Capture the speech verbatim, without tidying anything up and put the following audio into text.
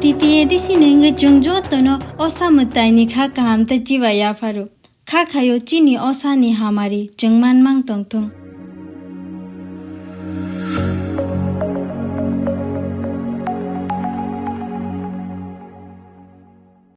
T T A D C ni wngwi chwng jotono osa mwtaini kha kaham tei chiba yapharo. Kha khaio chini osani hamari chwng manmang tongthung.